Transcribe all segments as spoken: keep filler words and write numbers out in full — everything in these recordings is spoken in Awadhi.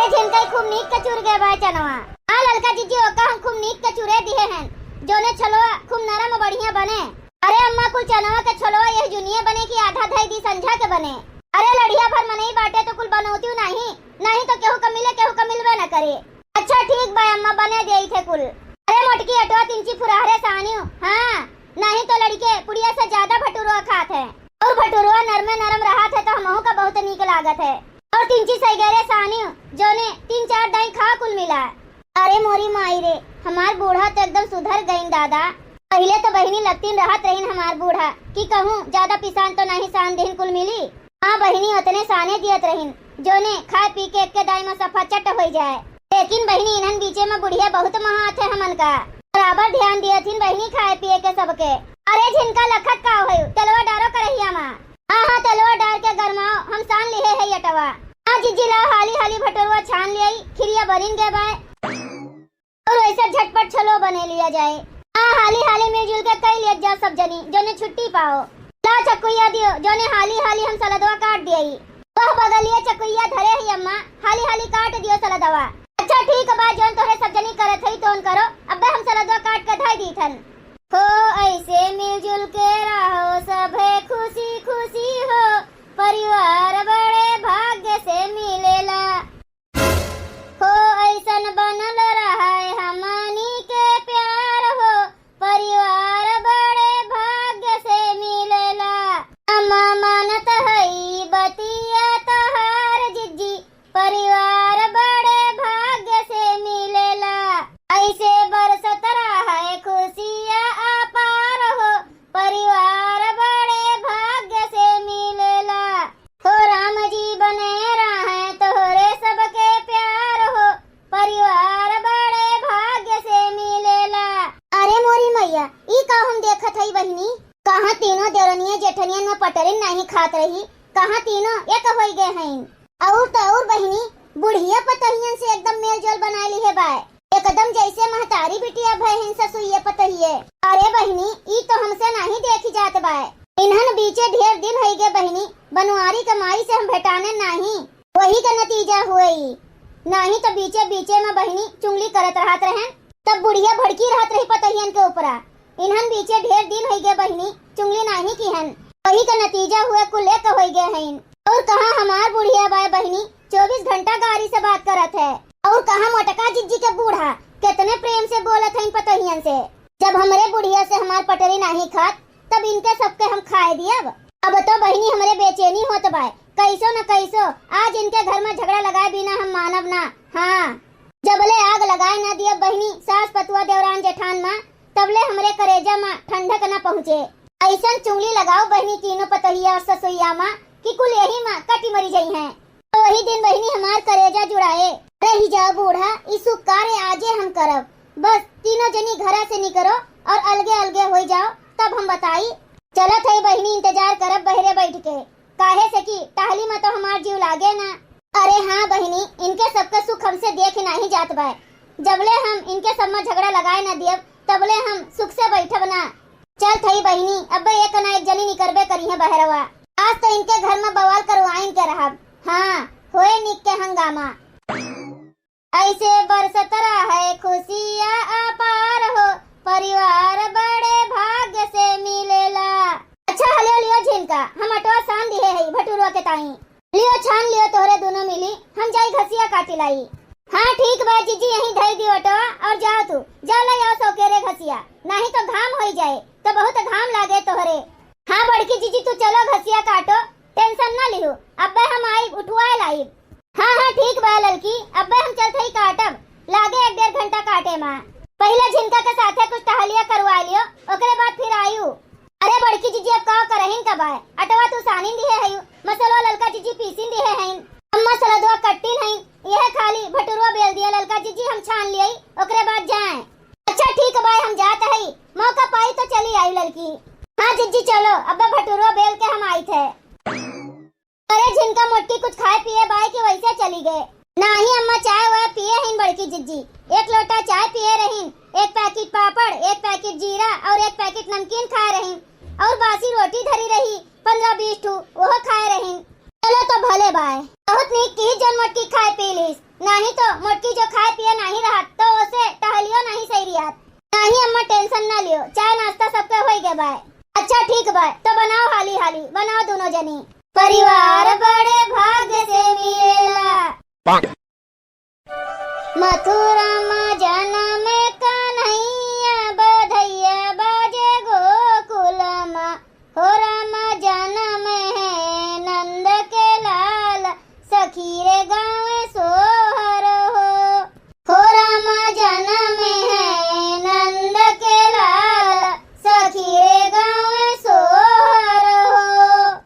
झिनका खूब नीक के चुर गए बाय चनवा। हाँ ललका जिज्जी, ओका हम खूब नीक के चुरे दिहे हैं, जौने छलोवा खूब नरम बढ़िया बने। अरे अम्मा, कुल चनवा के छलोवा यह जुनिये बने कि आधा धई दी संझा के बने। अरे लड़िया भर मनई बाटे तो कुल बनौतियो नाही, नाही तो केहू का मिले, केहू का मिलबे न करे। अच्छा ठीक बा अम्मा, बने देई थे कुल। अरे मोटकी अटवा तिनची फुराहरे सानियो, हाँ, नाही तो लड़के पुड़िया से ज्यादा भटुरवा खात है। और भटुरवा नरमे नरम रहत है तो हमहू का बहुत नीक लागत है। और तिनची सैगरे सानियो, जौने तीन चार दाई खा कुल मिला। अरे मोरी माई रे, हमार बूढ़ा तो एकदम सुधर गईन दादा। पहिले तो बहिनी लत्तीन रहत रहीन हमार बूढ़ा कि कहूँ ज्यादा पिसान तो नाही सान देहिन कुल मिली। हाँ बहिनी, ओतने साने दियत रहीन, जौने खाए पी के एक्के दाई में सफा चट होई जाए। लेकिन बहिनी, इन्हन बीचे में बुढ़िया बहुत महात है हमन का, बराबर ध्यान दियत हिन बहिनी खाए पिए के सबके। अरे झिनका लखत का होई, तेलवा डारो करहिया मा। हाँ हाँ, तेलवा डार के गरमाओ, हम सान लिहे है अटवा। हाँ जिज्जी, लाओ हाली हाली भटुरवा छान लियाई, खिरिया बनिन गए बाय। और वैसे झटपट छलो बने लिया जाए। हाँ, हाली हाली मिलजुल के कई लिया जा सब जनी, जौने छुट्टी पाओ। ला चकुइया दियो, जौने हाली हाली हम सलदवा काट दियाई। वह बगलिए चकुइया धरे ही अम्मा, हाली हाली काट दियो सलदवा। अच्छा ठीक बा, जौन तोहरे सब जनी करत हई तौन करो, अब्बे हम सलदवा काट के धई दीथन। हो ऐसे मिलजुल के रहो सभे खुशी खुशी हो, परिवार बड़े भाग्य से मिलेला। हो ऐसन बनल रहे हमनी के प्यार हो, परिवार बड़े भाग्य से मिलेला। हम मानत हई बतिया तोहार जिज्जी, परिवार बड़े भाग्य से मिलेला। ऐसे बरसत रहे खुशिया अपार हो, परिवार बड़े भाग्य से मिलेला। हो राम जी बने रहे तोहरे सबके प्यार हो, परिवार बड़े भाग्य से मिलेला। अरे मोरी मैया, ई का हम देखत हई बहिनी? कहाँ तीनों देवरनिया जेठनियन में पटरिन नाही खात रही, कहाँ तीनों एक होई गए हईन। और तो और बहिनी, बुढ़िया पतोहियन से एकदम मेल जोल बनाए लिहे बाय। एकदम जैसे महतारी बिटिया भय हिन ससुइये पतोहिये। अरे बहिनी, ई तो हमसे नाही देखी जात बाय। इन्हन बीचे ढेर दिन होई गए बहिनी, बनवारी के माई से हम भेटाने नाही। वही का नतीजा हुए ई। नाही तो बीचे बीचे में बहिनी चुंगली करत रहत रहन, तब बुढ़िया भड़की रहत रही पतोहियन के ऊपरा। इन्हन बीचे ढेर दिन होई गए बहिनी, चुंगली नाही किहन। वही का नतीजा हुए कुल एक होई गए हईन। और कहाँ हमार बुढ़िया बाय बहिनी चौबीस घंटा गारी से बात करत है। और कहाँ मोटका जिज्जी के बूढ़ा कितने प्रेम से बोलत हईन पतोहियन से। जब हमरे बुढ़िया से हमार पटरी नाही खात, तब इनके सबके हम खाए दियब। अब तो बहिनी हमरे बेचैनी होत बाय, कैसो न कैसो आज इनके घर में झगड़ा लगाए बिना हम मानब ना। हाँ, जबले आग लगाए ना दियब बहिनी सास पतुआ देवरान जेठान मा, तबले हमरे करेजा मा ठंडक ना पहुँचे। ऐसन चुंगली लगाओ बहिनी तीनों पतोहिया और ससुइया मा कि कुल यही मा कटी मरी जइहैं। तो वही दिन बहिनी हमार करेजा जुड़ाए। रही जाओ बूढ़ा, ई शुभ कार्य आजे हम करब। बस तीनों जनी घरा से निकरो और अलगे अलगे होई जाओ, तब हम बताई। चलत हई बहिनी, इंतजार करब बहरे बैठ के, काहे से कि टहली मा तो हमार जीव लागे ना। अरे हाँ बहिनी, इनके सबके सुख हमसे देख नाही जात बाय। जबले हम इनके सब मा झगड़ा लगाए ना दियब, तबले हम सुख से बैठब ना। चलत हई बहिनी, अब्बे एक ना एक जनी निकरबे करिहैं बहरवा। आज तो इनके घर मा बवाल करवाइन के रहब। हाँ, होए निक के हंगामा। ऐसे बरसत रहे खुशिया अपार हो, परिवार बड़े भाग्य से मिलेला। अच्छा हले लियो झिनका, हम अटवा सान दिहे हई भटुरवा के ताई। लियो छान लियो तोहरे दुनो मिली, हम जाई घसिया काटी लाई। हाँ ठीक बा जिज्जी, यहीं धई दियो अटवा और जाओ तू, जा ले आओ सौकेरे घसिया, नाही तो घाम होई जाए, तो बहुत घाम लागे तोहरे। हाँ बड़की जिज्जी तू चलो घसिया काटो, tension ना लिहू, अब्बे हम आइब उठवाए लाइब। हाँ हाँ ठीक बा ललकी, अब्बे हम चलत हई काटब, लागे एक डेढ़ घंटा काटे मा। पहिले झिनका के साथे कुछ टहलिया करवा लियो, ओकरे बाद फिर आयु। अरे बड़की जिज्जी अब का करहिन का बाय, अटवा तू सानिन दिहे हयू, मसलवा ललका जिज्जी पीसिन दिहे हईन, अम्मा सलदवा कट्टिन हईन, यह खाली भटुरवा बेल दिया ललका जिज्जी, हम छान लियाई, ओकरे बाद जाए। अच्छा ठीक बाय, हम जात हई, मौका पाई तो चली आई ललकी। हाँ जिज्जी चलो, अब्बे भटुरवा बेल के हम आई थे। अरे झिनका मोटकी कुछ खाए पिए बाय कि वैसे चली गए? नाही अम्मा, चाय वाय पिए हईन बड़की जिज्जी, एक लोटा चाय पिए रहीन, एक पैकेट पापड़, एक पैकेट जीरा और एक पैकेट नमकीन खाए रहीन और बासी रोटी धरी रही पन्द्रह बीस ठू, वो खाए रहीन। चलो तो भले बाय, बहुत नीक की जौन मोटकी खाए पी ली। नाहीं तो मोटकी जो खाए पिए नाहीं रहत, तो ओसे टहलियो नाहीं सही रिहत। नाहीं अम्मा, tension ना लियो, चाय नाश्ता सबके होई गए बाय। अच्छा ठीक बाय, तो बनाओ हाली हाली, बनाओ दोनों जनी। परिवार बड़े भाग्य से मिलेला। मथुरा मा जनम कन्हैया, बधैया बाजे गोकुल मा। हो रामा जनम है नंद के लाल, सखी रे गावे सोहर हो। हो रामा जनम है नंद के लाल, सखी रे गावे सोहर हो।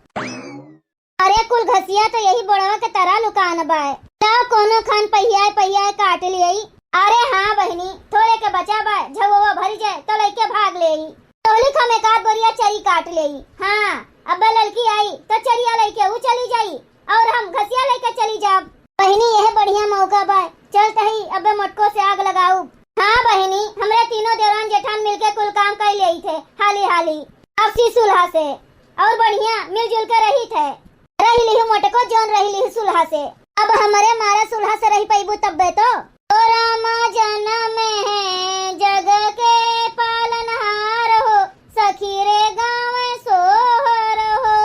अरे कुल घसिया तो यही बोड़वा के तरह लुकान बाय। लाओ कोनो खान पहियाए पहियाए काट लियई। अरे हाँ बहिनी, थोरे के बचा बाय, झववा भरी जाए तो लइके भाग लेई। तोहली हम एक आध बोरिया चरी काट लेई। हाँ, अब्बे ललकी आई तो चरिया लइके ऊ चली जाई और हम घसिया लइके चली जाब। बहिनी यह बढ़िया मौका बाय, चल तही अब्बे मोटको से आग लगाऊ। हाँ बहिनी, हमरे तीनों देवरान जेठान मिलके कुल काम कर लेई थे हाली हाली। अब सी सुलहा से और बढ़िया मिलजुल के रही थे। रही लिहु मोटको जौन रही लिहु सुलहा से। अब हमरे मारा सुलहा से रही पैबू तब्बे तो। ओ रामा जनम है जग के पालनहार हो, सखी रे गावे सोहर हो।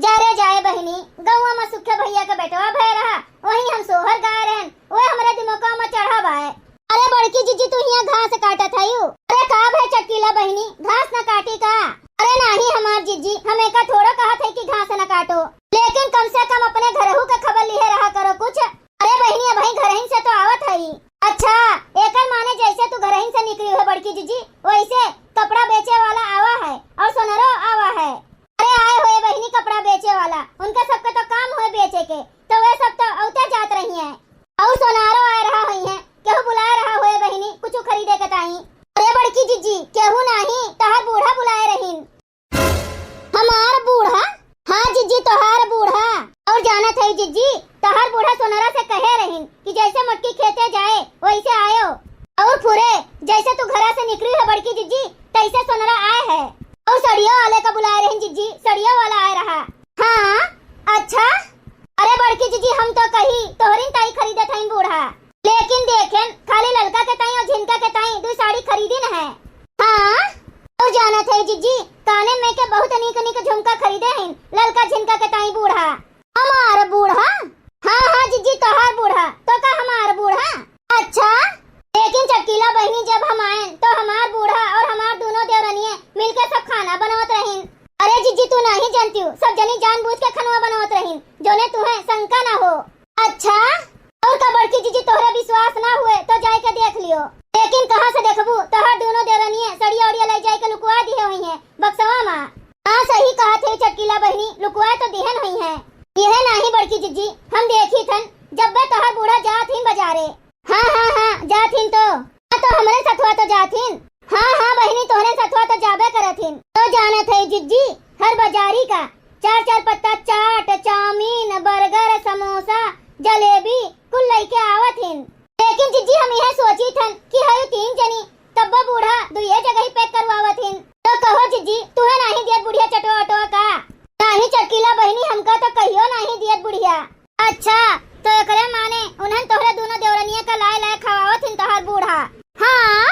जा रे जाए बहिनी, गौवा मा सुखे भैया के बेटवा भय रहा, वहीं हम सोहर गाए रहन, वह हमरे दिमाग मा चढ़ा बाए। अरे बड़की जिज्जी, तू हियाँ घास काटत हयू? अरे का भय चटकीला बहिनी, घास न काटी का? अरे नाहीं हमार जिज्जी, हम एका थोड़ो कहत है कि घास न काटो, लेकिन कम से कम अपने घरहू के खबर लिहे रहा करो कुछ। अरे बहिनी, अबहीं घरहिन से तो आवत हई। अच्छा, एकर माने जैसे तू घरहिन से निकली है बड़की जिज्जी, वैसे कपड़ा बेचे वाला आवा है और सोनरो आवा है। अरे आए होए बहिनी कपड़ा बेचे वाला, उनका सबके तो काम होए बेचे के, तो वे सब तो औते जात रही हैं। और सोनारो आए रहा होई है, केहू बुलाए रहा होए बहिनी कुछ खरीदे के ताई। अरे बड़की जिज्जी, केहू नाहीं, तहार बूढ़ा बुलाए रहीन। हमार बूढ़ा? हाँ जिज्जी, तोहार बूढ़ा। और जानत है जिज्जी, तोहार बूढ़ा सोनरा से कहे रहीन कि जैसे मोटकी खेते जाए वैसे आयो, और फुरे जैसे तू घरा से निकली है बड़की जिज्जी, तैसे सोनरा आए है। और सड़िया वाले का बुलाए रहीन जिज्जी, सड़िया वाला आए रहा। हाँ, अच्छा। अरे बड़की जिज्जी, हम तो कही तोहरिन ताई खरीदत हईन बूढ़ा, लेकिन देखेन खाली ललका के ताई और झिनका के ताई दुई साड़ी खरीदिन है। हाँ, और जानत है जिज्जी, काने में के बहुत नीक नीक झुमका खरीदे हईन ललका झिनका के ताई बूढ़ा। हमार बूढ़ा? हाँ हाँ जिज्जी, तोहार बूढ़ा। तो का हमार बूढ़ा? अच्छा, लेकिन चटकीला बहिनी, जब हम आएन तो हमार बूढ़ा और हमार दोनों देवरनिये मिलके सब खाना बनवत रहीन। अरे जिज्जी, तू नाहीं जानती हो, सब जनी जानबूझ के खनवा बनवत रहीन, जोने तुहें शंका ना हो। अच्छा, और का बड़की जिज्जी, तोहरे विश्वास ना हुए तो जाए के देख लियो। लेकिन कहाँ से देखबू, तोहर दोनों देवरनिये सड़िया उड़िया ले जाए के लुकवा दिए हुई हैं बक्सवा मा। हाँ, सही कहत है चटकीला बहिनी, लुकवा तो दिहन हुई हैं। यह नाहीं बड़की जिज्जी, हम देखी थन, जब्बे तोहर बूढ़ा जात ही बजारे। हाँ, हाँ, हाँ, जात हिन तो। हाँ, तो हमरे सथवा तो जात हिन। हाँ, हाँ, बहिनी, तोहरे सथवा तो जाबे करत हिन। तो जानत है जिज्जी, हर बाजारी का चार चार पत्ता चाट, चाउमीन, बर्गर, समोसा, जलेबी कुल लइके आवत हिन। लेकिन जिज्जी, हम यह सोची थन कि हयू तीन जनी, तब्बो बूढ़ा दुइये जगह ही पैक करवावत हिन। तो कहो जिज्जी, तुहे नाहीं दियत बुढ़िया चटवा उटवा का? नाहीं चटकीला बहिनी, हमका तो कहियो नाहीं दियत बुढ़िया। अच्छा, तो एकरे माने उन्हन तोहरे दोनों देवरनिया का लाए लाए खवावत हिन तोहार बूढ़ा। हाँ,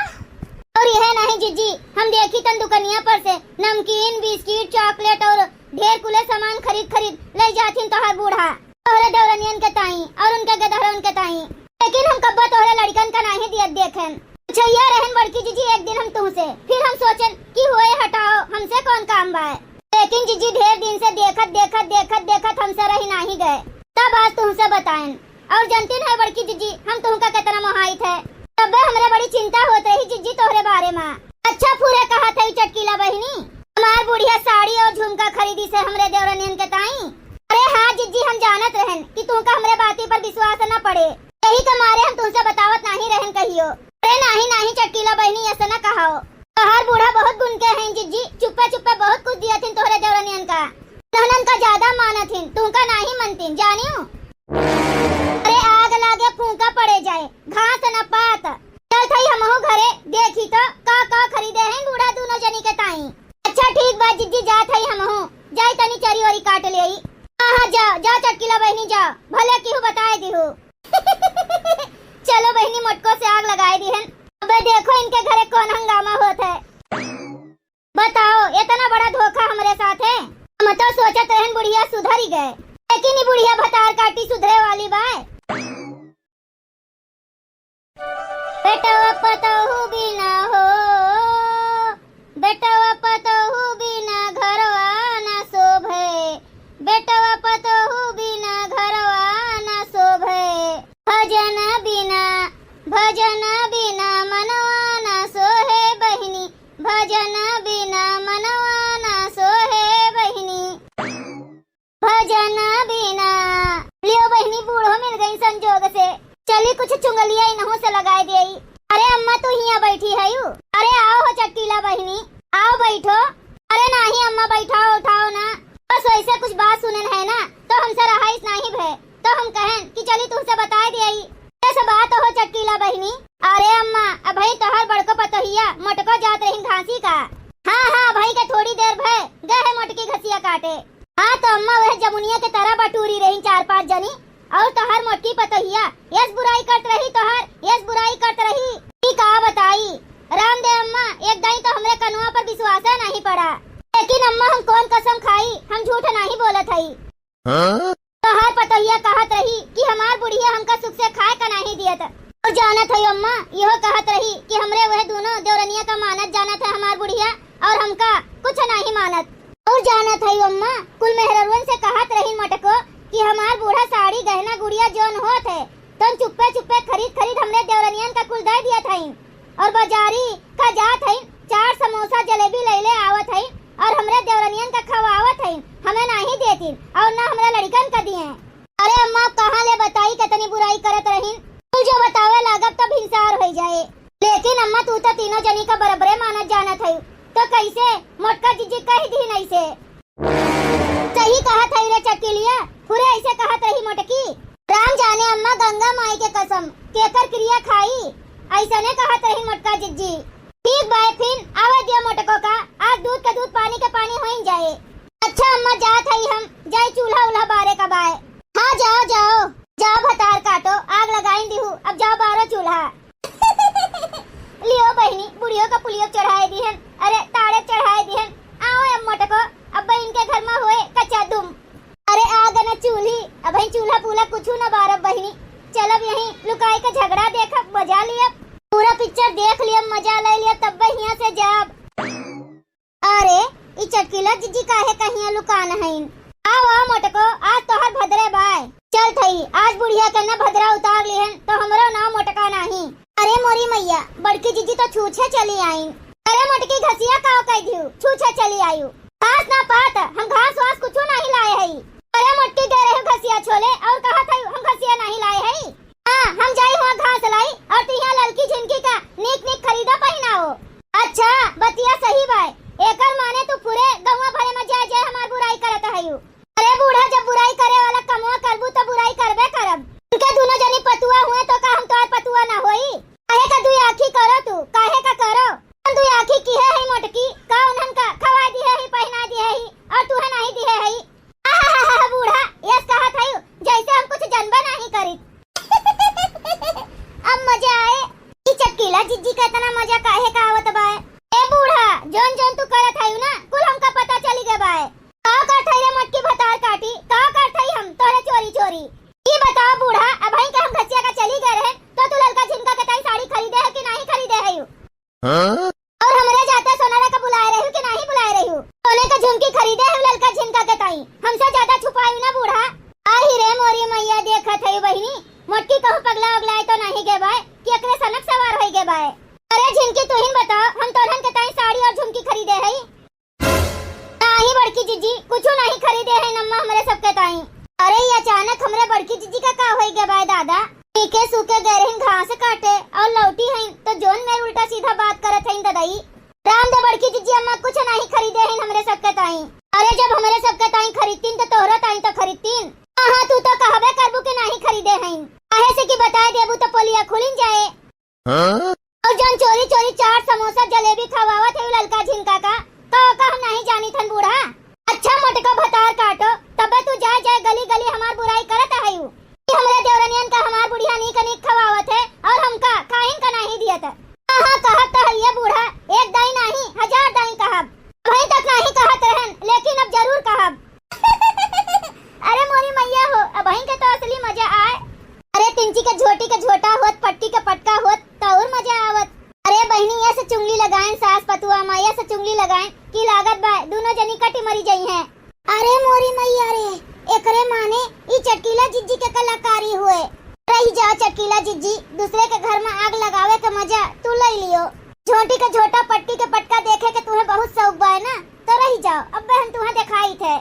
और यह नाहीं जिज्जी, हम देखी तन दुकनिया पर से नमकीन, बिस्किट, चॉकलेट और ढेर कुले सामान खरीद खरीद ले जात हिन तोहार बूढ़ा तोहरे देवरनियन के ताई और उनके गदहरन के ताई। लेकिन हम कब्बो तोहरे लड़कन का नाहीं दियत देखेन। पूछैया रहन बड़की जिज्जी एक दिन हम तुहसे, फिर हम सोचेन कि होए हटाओ, हमसे कौन काम बाय। लेकिन जिज्जी ढेर दिन से देखत, देखत, देखत, देखत हमसे रही नाहीं गए। तब आज तुहसे बताएन। और जानती है बड़की जिज्जी, हम तुहका कितना मोहाइत है। तब्बे हमरे बड़ी चिंता होत रही जिज्जी तोहरे बारे मा। अच्छा फुरे कहत है चटकीला बहिनी, हमार बुढ़िया साड़ी और झुमका खरीदी से हमरे देवरनियन के ताई। अरे हाँ जिज्जी, हम जानत रहन कि तुहका हमरे बाती पर विश्वास न पड़े, यही के मारे हम तुहसे बतावत नाहीं रहन कहियो। अरे नाहीं, नाहीं चटकीला बहिनी, ऐसे न कहो। तोहार बूढ़ा बहुत गुन के हैं जिज्जी, चुप्पे चुप्पे बहुत कुछ दिया थिन तोहरे देवरनियन का। तहनन का ज्यादा मानत हिन, तुहका नाहीं मनतिन, जानियो। अरे आग लागे फूंका पड़े जाए, घास न पात। चल थई हमहू घरे, देखी तो का का खरीदे हैं बूढ़ा दोनों जनी के ताई। अच्छा ठीक बा जिज्जी, जा थई हमहू, जाई तनी चरी वरी काट लेई। हाँ हाँ, जा जा चटकीला बहिनी जा, भले केहू बताए दिहू। भजन बिना मनवा ना सोहे बहिनी, भजन बिना मनवा ना सोहे बहिनी। भजन बिना। लियो बहिनी, बूढ़ो मिल गई संजोग से। चली कुछ चुंगलिया इनहू से लगाए देई। अरे अम्मा, तू हियां बैठी हयू? अरे आओ हो चटकीला बहिनी, आओ बैठो। अरे नाही अम्मा, बैठाओ उठाओ ना, बस वैसे कुछ बात सुनन है ना, तो हमसे रहाइस नाही भय, तो हम कहन कि चली तुमसे बताए देई। ऐसे बात हो चटकीला बहिनी। अरे अम्मा, अभई तोहर बड़को पतोहिया मोटको जात रही घासी का। हाँ हाँ, अभई के थोड़ी देर भय गए है मोटकी घसिया काटे। हाँ तो अम्मा, वह जमुनिया के तरह बटूरी रही चार पांच जनी, और तोहर मोटकी पतोहिया यस बुराई करत रही, तोहर यस बुराई करत रही। ई का बताई राम दे अम्मा, एक दाई तो हमरे कनुआ पर विश्वास नहीं पड़ा। लेकिन अम्मा, हम कौन कसम खाई, हम झूठ नहीं बोलत हई। हाँ? तोहार पतोहिया कहत रही कि हमार बुढ़िया हमका सुख से खाए का नाही दियत। और जानत हई अम्मा, इहो कहत रही कि हमरे वह दोनों देवरनिया का मानत जानत है हमार बुढ़िया, और हमका कुछ नाही मानत। और जानत हई अम्मा, कुल मेहररुअन से कहत रही मोटको कि हमार बूढ़ा साड़ी गहना गुड़िया जौन होत है, तौन चुप्पे चुप्पे खरीद खरीद हमरे देवरनियन का कुल दे दियत हईन। और बाजारी का जात हईन, चार समोसा जलेबी लैले आवत हईन और हमरे देवरनियन का खवावत हईन, हमें नाही देतीन और ना हमरा लड़िकन का दिए। अरे अम्मा, अब कहाँ ले बताई, कितनी बुराई करत रहीन। कुल जो बतावे लागब तब हिंसार होई जाए। लेकिन अम्मा, तू तो तीनों जनी का बराबरे मानत जानत हई, तो कैसे मोटका जिज्जी कह दीन ऐसे? सही कहत हई रे चटकीलिया, फुरे ऐसे कहत रही मोटकी। राम जाने अम्मा, गंगा माई के कसम, केकर क्रिया खाई, ऐसने कहत रही मोटका जिज्जी। ठीक बाय, फिन आवे दियो मोटको का, आज दूध के दूध पानी के पानी होइन जाए। अच्छा अम्मा, जात हई हम, जाई चूल्हा उल्हा बारे का बाय। हाँ जाओ जाओ, जाओ भतार काटो, आग लगाइन दिहू, अब जाओ बारो चूल्हा। लियो बहिनी, बुढ़ियो का पुलियो चढ़ाए दिहन, अरे ताड़े चढ़ाए दिहन। आओ अब मोटको, अब इनके घर में होए कच्चा दुम। अरे आग न चूल्ही, अबहीं चूल्हा पूला कुछू न बारब बहिनी। चलब यहीं लुकाई के झगड़ा देखब, मजा लियब, पूरा पिक्चर देख लियब, मजा ले लियब, तब हियां से जाब। अरे, ई चटकीला जिज्जी काहे कहिया लुकान हईन? आव, आव मोटको, आज तोहर भदरे बाय। चल थई, आज बुढ़िया के न भदरा उतार लिहन, तो हमरो नाव मोटका नाही। अरे मोरी मैया, बड़की जिज्जी तो छूछे चली आईन। अरे मोटकी घसिया काव कह दियो, छूछे चली आयु। घास ना पात, हम घास वास कुछू नाही लाए हई। अरे मोटकी दे रहे घसिया छोले और कहत हई हम घसिया नाही लाए हई। हाँ, हम जाई हुआ घास लाई और तू यहाँ ललकी झिनकी का नीक नीक खरीदा पहिनाओ। अच्छा, बतिया सही बाय। एकर माने तू पूरे गौवा भरे में जाए जाए हमार बुराई करत हयू। अरे बूढ़ा, जब बुराई करे वाला कमवा करबू तो बुराई करबे करब। उनके दोनों जनी पतुआ हुए तो का हम तोहार पतुआ ना होई? काहे का दुई आँखी करो तू, काहे का करो? हम दुई आँखी किहे हई मोटकी, का उन्हन का खवा दिहे हई, पहिना दिहे हई और तुहे नाही दिहे हई? आहाहाहा, बूढ़ा, यस कहत हयू, जैसे हम कुछ जनबे नाही करी। अब मजा आए। ई चटकीला जिज्जी का इतना मजा काहे का आवत बाय? ए बूढ़ा, जौन जौन तू करत हयू ना, कुल हमका पता चली गए बाय। का करत हई रे मोटकी भतार काटी? का करत हई हम तोहरे चोरी चोरी? ई बताओ बूढ़ा, अबहीं के हम घसिया का चली गए रहे, तो तू ललका झिनका के ताई साड़ी खरीदे है कि नाही खरीदे हयू? हाँ? और हमरे जाते सोनरा का बुलाए रही कि नाही बुलाए रही? सोने का झुमकी खरीदे है ललका झिनका के ताई। हमसे ज्यादा छुपायू ना बूढ़ा। आही रे मोरी मैया, देखत हई बहिनी, मोटकी कहूँ पगला उगलाए तो नाही गे बाय कि एकरे सनक सवार होई गे बाय। अरे झिनकी, तुहिन बताओ, हम तोहन के ताई साड़ी और झुमकी खरीदे हई? नाही बड़की जिज्जी, कुछू नाही खरीदे हईन अम्मा हमरे सबके ताई। अरे, ई अचानक हमरे बड़की जिज्जी का का होई गे बाय दादा? नीके सूखे गए रहिन घास काटे और लौटी हईन तो जौन मेर उल्टा सीधा बात करत हईन ददई। राम दे बड़की जिज्जी, अम्मा कुछ नाही खरीदे हईन हमरे सबके ताई। अरे, जब हमरे सबके ताई खरीदतीन तो तोहरो ताई तो खरीदतीन। हाँ, हाँ, तू तो कहबे करबू कि नाही खरीदे हईन, काहे से कि बताए देबू तो पोलिया खुलिन जाए। हाँ? और जौन चोरी चोरी चाट समोसा जलेबी खवावत है ललका झिनका का, का ओका हम नाही जानित हन बूढ़ा? अच्छा मोटका भतार काटो, तबे तू जाए जाए गली गली हमार बुराई करत हयू कि हमरे देवरनियन का हमार बुढ़िया नीक नीक खवावत है और हमका खाइन का नाही दियत। हाँ हाँ, कहब त हइये बूढ़ा, एक दाई नाही हजार दाई कहब। अबहीं तक नाही कहत रहन, लेकिन अब जरूर कहब। अरे मोरी मैया हो, अबहीं के तो असली मजा आए। अरे तिनची के झोटी के झोटा होत, पट्टी के पटका होत, त और मजा आवत। अरे बहिनी, ऐसे चुंगली लगाएन सास पतुआ मा, ऐसे चुंगली लगाएन कि लागत बा दोनों जनी कटी मरी जइहैं। अरे मोरी मैया रे, एकरे माने ई चटकीला जिज्जी के कलाकारी हुए। रही जा चटकीला जिज्जी, दूसरे के घर में आग लगावे के मजा तू लइ लियो। झोंटी के झोटा, पट्टी के पटका देखे के तुहे बहुत शौक बाय ना, तो रहि जाओ, अब्बे हम तुहे देखाइत है।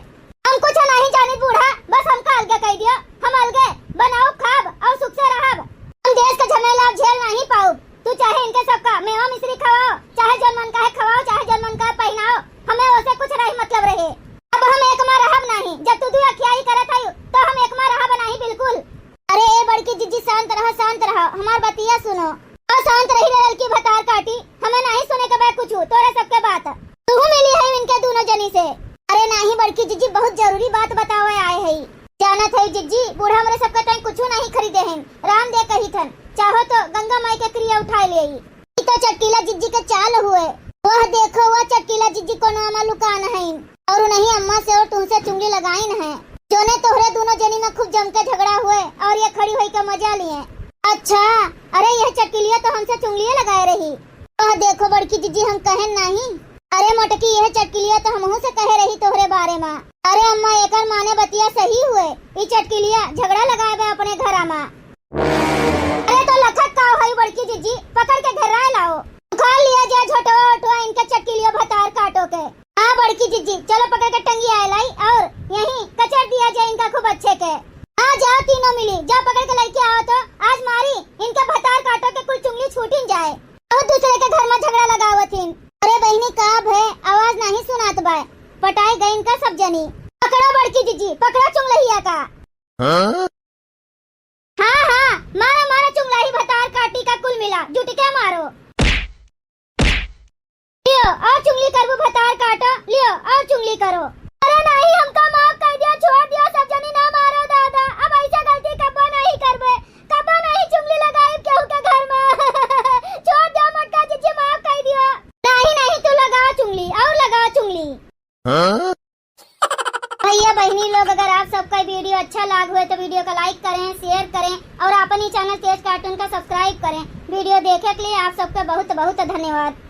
हम कुछ नहीं जानित बूढ़ा, बस हमका अलगे कइ दियो, हम अलगे बनाउब खाब और सुख से रहब। हम देश के झमेला अब झेल नहीं पाउब। तू चाहे इनके सबका मेवा मिश्री खवाओ, चाहे जौन मन कहे खवाओ, चाहे जौन मन कहे पहिनाओ, हमें ओसे कुछ नहीं मतलब रहे। अब हम एक मा रहब नहीं, जब तू दुइ अखियाई करत हयू, तो हम एक मा रहब नहीं बिल्कुल। अरे ए बड़की जिज्जी, शांत रहो, शांत रहो, हमार बतिया सुनो। और शांत रही रे ललकी भतार काटी, हमें नहीं सुने के बा कुछ तोरे सबके बात। तू मिली है इनके दोनों जनी से। अरे नहीं बड़की जिज्जी, बहुत जरूरी बात बतावे आए है। जानत है जिज्जी, बूढ़ा हमरे सबके ताईं कुछ नहीं खरीदे हैं, राम दे कही थन, चाहो तो गंगा माई के क्रिया उठाए ले आई। ई तो चटकीला जिज्जी के चाल हुए। वह देखो, वह चटकीला जिज्जी कोनो अम्मा लुकान हईन और उन्हीं अम्मा से और तुमसे चुंगली लगाइन है, जोने तोहरे दोनों जनी में खूब जम के झगड़ा हुए और ये खड़ी होई के मजा लिए। अच्छा, अरे यह चटकीलिया तो हमसे चुंगलिए लगाए रही। वह देखो बड़की जिज्जी, हम कहेन नहीं। अरे मोटकी, यह चटकीलिया तो हमहू से कहे रही तोहरे बारे में। अरे अम्मा, एकर माने बतिया सही हुए, ई चटकीलिया झगड़ा लगाए बे अपने घरा में। अरे तो लखत का हई बड़की जिज्जी, पकड़ के घेराए लाओ। उखाड़ लिया जाए झोटवा ओटवा इनके चटकीलियो भतार काटो के। हाँ बड़की जिज्जी, चलो पकड़ के टंगी आए लाई और यहीं कचर दिया जाए इनका खूब अच्छे के। आ जाओ तीनों मिली, जाओ पकड़ के लइके आओ तो आज मारी इनके भतार काटो के कुल चुंगली छूटिन जाए। बहुत दूसरे के घर में झगड़ा लगावत हिन। अरे बहिनी का भे, आवाज नहीं सुनात बाय, पटाए गए इनका सब जनी। पकड़ो बड़की जिज्जी, पकड़ो चुंगलहिया का। हाँ? हाँ, हाँ, मारो, मारो चुंगलाही भतार काटी का कुल मिला, जुट के मारो। लियो, और चुंगली करबू भतार काटो, लियो, और चुंगली करो। अरे नहीं, हमका माफ कर दियो, छोड़ दियो, सब जनी ना मारो दादा, अब ऐसा गलती कब्बो नहीं करबे, कब्बो नहीं चुंगली लगाई केहू के घर में। छोड़ दियो मोटका जिज्जी, माफ कर दियो। नहीं, नहीं, तू लगा चुंगली, और लगा चुंगली। हाँ? भैया बहिनी लोग, अगर आप सबका वीडियो अच्छा लाग हुए तो वीडियो का लाइक करें, शेयर करें और अपनी चैनल तेज कार्टून का सब्सक्राइब करें। वीडियो देखे के लिए आप सबका बहुत बहुत धन्यवाद।